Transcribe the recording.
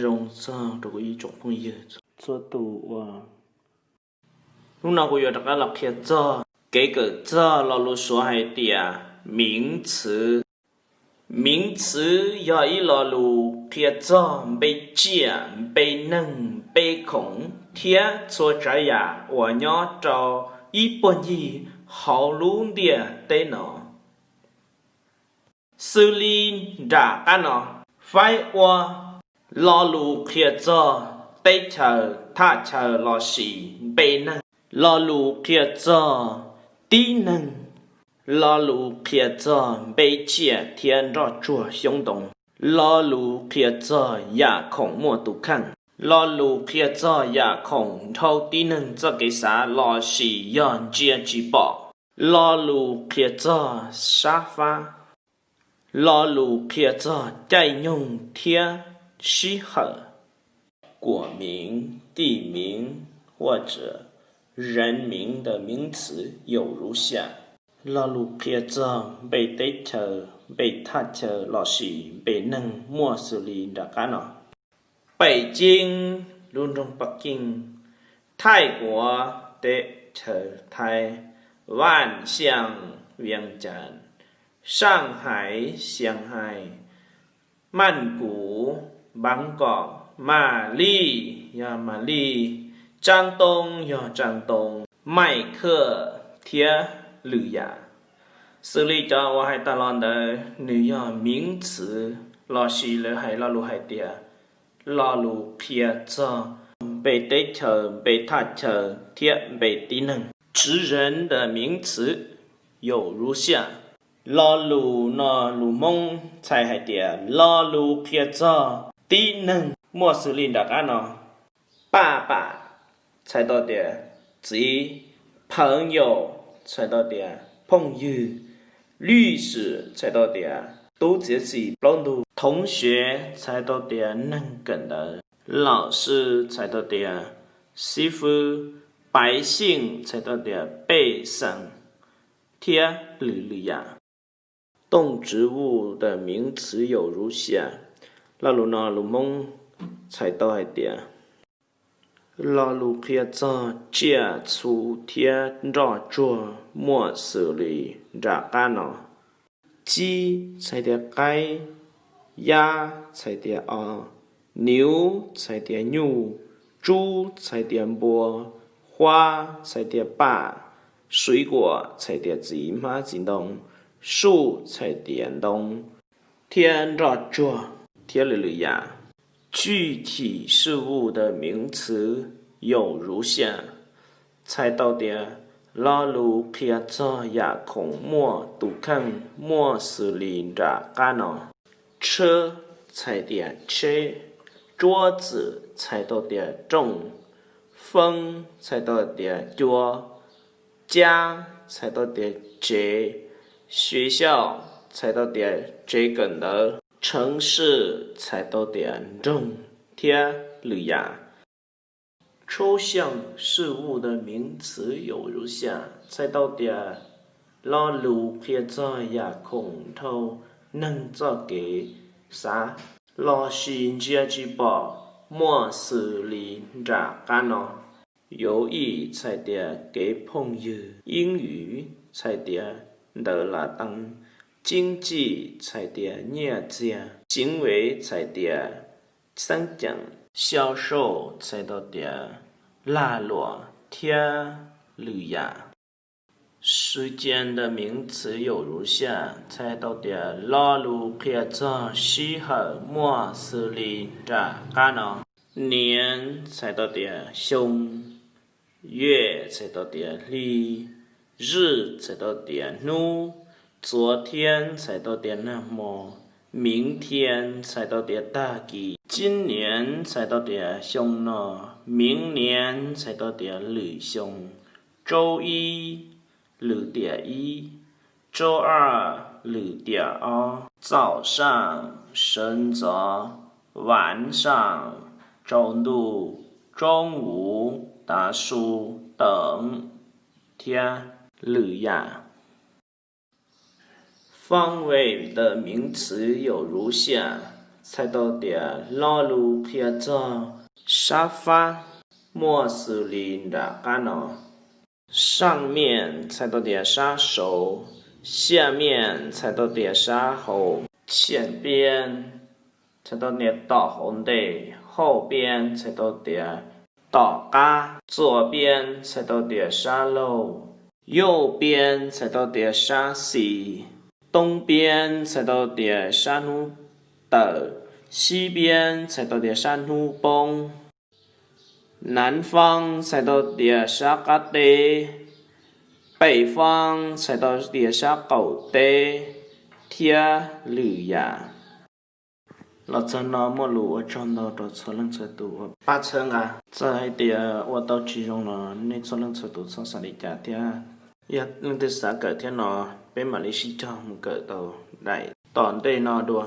Zoo txog rau kuv ib tsoom phooj ywg txhua tus uas hnub no kuv yuav rov qab los qhia txog kev kawm txog lo lus Suav hais tias 名词. 名词 yog ib lo lus qhia txog npe tsiaj, npe neeg, npe khoom thiab txhua tsav yam uas nyob rau ib puag ncig hauv lub ntiaj teb no. Xws li nram qab no, faib ua lo lus qhia txog teb chaws, thaj chaw lossis npe neeg, lo lus qhia txog tib neeg, lo lus qhia txog npe tsiaj thiab nroj tsuag xyoob ntoo, lo lus qhia txog yam khoom muaj tus kheej, lo lus qhia txog yam khoom dhau tib neeg txoj kev xav lossis yog ntsia tsis pom, lo lus qhia txog sab fab, lo lus qhia txog caij nyoog thiab sij hawm. 国名、地名或者人名的名词有如下: lo lus qhia txog npe teb chaws, npe thaj chaw lossis npe neeg muaj xws li nram qab no: 北京, lub nroog Pekín; 泰国, teb chaws Thaib; 万象, Vientiane; 上海, Shanghai; 曼谷, Bangkok; 马利, yog Mali; 山东, yog Shandong; 麦克, thiab lwm yam. Xws li cov uas hais tas los ntawd nws yog 名词 lossis lawv hais lo lus hais tias lo lus qhia txog npe teb chaws, npe thaj chaw thiab npe tib neeg. 指人的名词有如下: lo lus no lus Hmoob txhais hais tias lo lus qhia txog tib neeg muaj xws li nram qab no: 爸爸, txhais tau tias txiv; 朋友, txhais tau tias phooj ywg; 律师, txhais tau tias tub txiav txim plaub ntug; 同学, txhais tau tias neeg kawm ntawv; 老师, txhais tau tias xib fwb; 百姓, txhais tau tias pej xeem, thiab lwm lwm yam. 动植物的名词有如下: lo lus no lus Hmoob txhais tau hais tias lo lus qhia txog tsiaj txhu thiab nroj tsuag muaj xws li nram qab no: 鸡, txhais tias qaib; 鸭, txhais tias os; 牛, txhais tias nyuj; 猪, txhais tias npua; 花, txhais tias paj; 水果, txhais tias txiv hmab txiv ntoo; 树, txhais tias ntoo; thiab nroj tsuag, thiab lwm lwm yam. 具体事物的名词有如下: txhais tau tias lo lus qhia txog yam khoom muaj tus kheej muaj xws li nram qab no: 车, txhais tias tsheb; 桌子, txhais tau tias rooj; 风, txhais tau tias cua; 家, txhais tau tias tsev; 学校, txhais tau tias tsev kawm ntawv; 城市, txhais tau tias nroog, thiab lwm yam. 抽象事物的名词有如下: txhais tau tias lo lus qhia txog yam khoom dhau neeg txoj kev xav lossis ntsia tsis pom muaj xws li nram qab no: 游艺, txhais tias kev phooj ywg; 英语, txhais tias ntawv Lav Teeb; 经济, txhais tias nyiaj txiag; 行为, txhais tias xeeb ceem; 销售, txhais tau tias lag luam, thiab lwm yam. 时间的名词有如下: txhais tau tias lo lus qhia txog sij hawm muaj xws li nram qab no: 年, txhais tau tias xyoo; 月, txhais tau tias hli; 日, txhais tau tias hnub; 昨天, txhais tau tias nag hmo; 明天, txhais tau tias tag kis; 今年, txhais tau tias xyoo no; 明年, txhais tau tias lwm xyoo; 周一, lwm tiam ib; 周二, lwm tiam ob; 早上, sawv ntxov; 晚上, tsaus ntuj; 中午, tav su, 等, thiab lwm yam. 方位的名词有如下: txhais tau tias lo lus qhia txog sab fab muaj xws li nram qab no. 上面 txhais tau tias sab saud, 下面 txhais tau tias sab hauv, 前边 txhais tau tias tom hauv ntej, 后边 txhais tau tias tom qab, 左边 txhais tau tias sab laug, 右边 txhais tau tias sab xis, 东边 txhais tau tias sab hnub tawm, 西边 txhais tau tias sab hnub poob, 南方 txhais tau tias sab qab teb, 北方 txhais tau tias sab qaum teb, thiab lwm yam. Los txog no muaj lus ua tsaug ntau rau txhua leej txhua tus uas pab txhawb nqa. Txawm hais tias ua tau tsis zoo los nej txhua leej txhua tus txhob xav li cas thiab. Yog leej twg xav kawm thiab no, peb mam li sib cog mus kawm tau daim tom ntej no dua.